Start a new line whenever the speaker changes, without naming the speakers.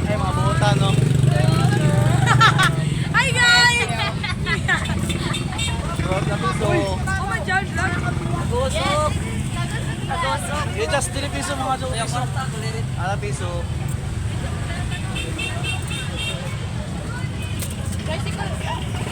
Ay, mga buta, no?
Hi guys!
Bro, na piso.
Oh my God, vlog.
Gosok. Eh, just 3 piso mga joke piso. Ala piso.
Tricycle.